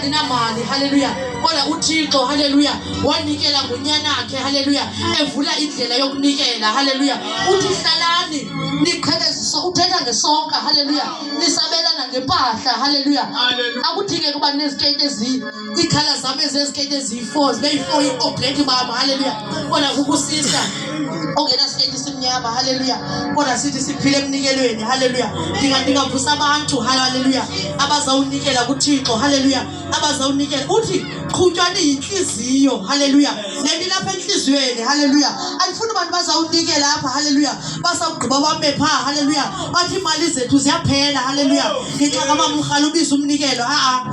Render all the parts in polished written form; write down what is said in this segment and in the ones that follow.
Ndandinamali, haleluya, kodwa uThixo, haleluya, wanikela ngonyanakhe, haleluya, evula indlela yokunikela, haleluya. Uthi hlalani niqhekezisa, uthetha ngesonka, haleluya, nisabelana ngempahla, haleluya. Akudingeki uba nezikeyiti ezi iikhala zam ezezikeyiti eziyi-four zibe yi-four ii-obleti bam, haleluya, kodwa kukusisa ongenasikeyiti simnyama, haleluya, kodwa sithi siphile emnikelweni, haleluya. Ndingavusa abantu, haleluya, abazawunikela kuThixo, haleluya, abazawunikela. Uthi qhutywani yintliziyo, haleluya, le nto ilapha entliziyweni, haleluya. Andifuni abantu bazawunikela apha, haleluya, basawugqiba bame phaa, haleluya, bathi iimali zethu ziyaphela, haleluya, ngenxa kamamrhala ubiza umnikelo. Ha-a,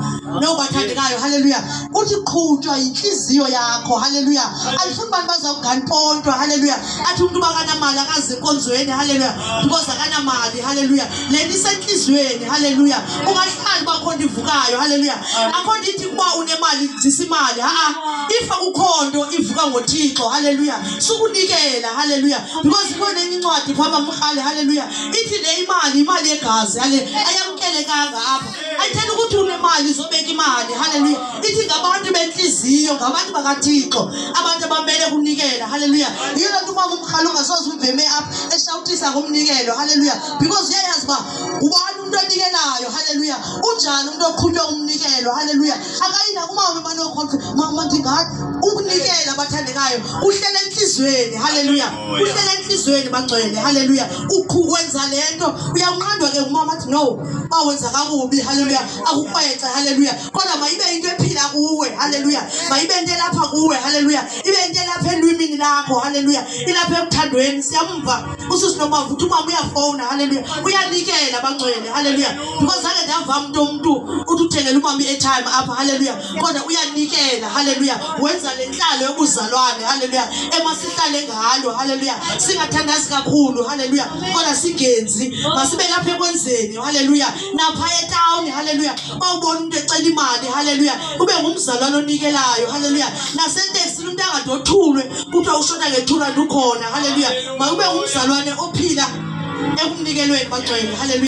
no, bathandekayo, haleluya. Uthi qhutywa yintliziyo yakho, haleluya. Andifuni abantu bazawuganpontwa, haleluya, athi umntu uba akanamali akaze enkonzweni, haleluya, because akanamali, haleluya. Le nto isentliziyweni, haleluya. Ungahlali uba akho nto ivukayo, haleluya. Akho nto ithi kuba unemali zisa imali, ha-a. If akukho nto ivuka ngoThixo, haleluya, sukunikela, haleluya, because ikhona enye incwadi phaa mamrhali, haleluya, ithi le imali imali yegazi, haleluya, ayamkelekanga apha. Ayithetha ukuthi unemali izobeka imali, haleluya. Ithi ngabantu bentliziyo, ngabantu bakaThixo, abantu abamele kunikela, haleluya. Yiyo loo nto umama umrhali ungasoze umveme apha eshawutisa ngomnikelo, haleluya, because uyayazi uba ngubani umntu onikelayo, haleluya, unjani umntu oqhutywa umnikelo, haleluya. Akayi nakumama emane mama ndingathi ukunikela, bathandekayo, kuhlela entliziyweni, haleluya, kuhlela entliziyweni, bangcwele, haleluya. Wenza le nto uyawunqandwa ke ngumama, athi no, bawenza kakubi, haleluya, akukrwece, haleluya, kodwa mayibe into ephila kuwe, haleluya, mayibe into elapha kuwe, haleluya, ibe into elapha elwimini lakho, haleluya, ilapha ekuthandweni. Siyamva usisi Nomava uthi umama uyafowuna, haleluya, uyanikela, bangcwele, haleluya, because zange ndava mntu omntu uthi uthengela umama i-airtime apha, haleluya, kodwa uyanikela, haleluya, wenza le ntlalo yobuzalwane, haleluya, emasihlale ngalo, haleluya. Singathandazi kakhulu, haleluya, kodwa singenzi, masibe lapha ekwenzeni, haleluya, napha etawuni, haleluya. Bawubona umuntu ecela imali, haleluya, ube ngumzalwane onikelayo, haleluya. Naseteksini umuntu angade othulwe kuthiwa ushona nge-2 rand ukhona, haleluya, makube ngumzalwane ophila ekumnikelweni, bangcwele, haleluya.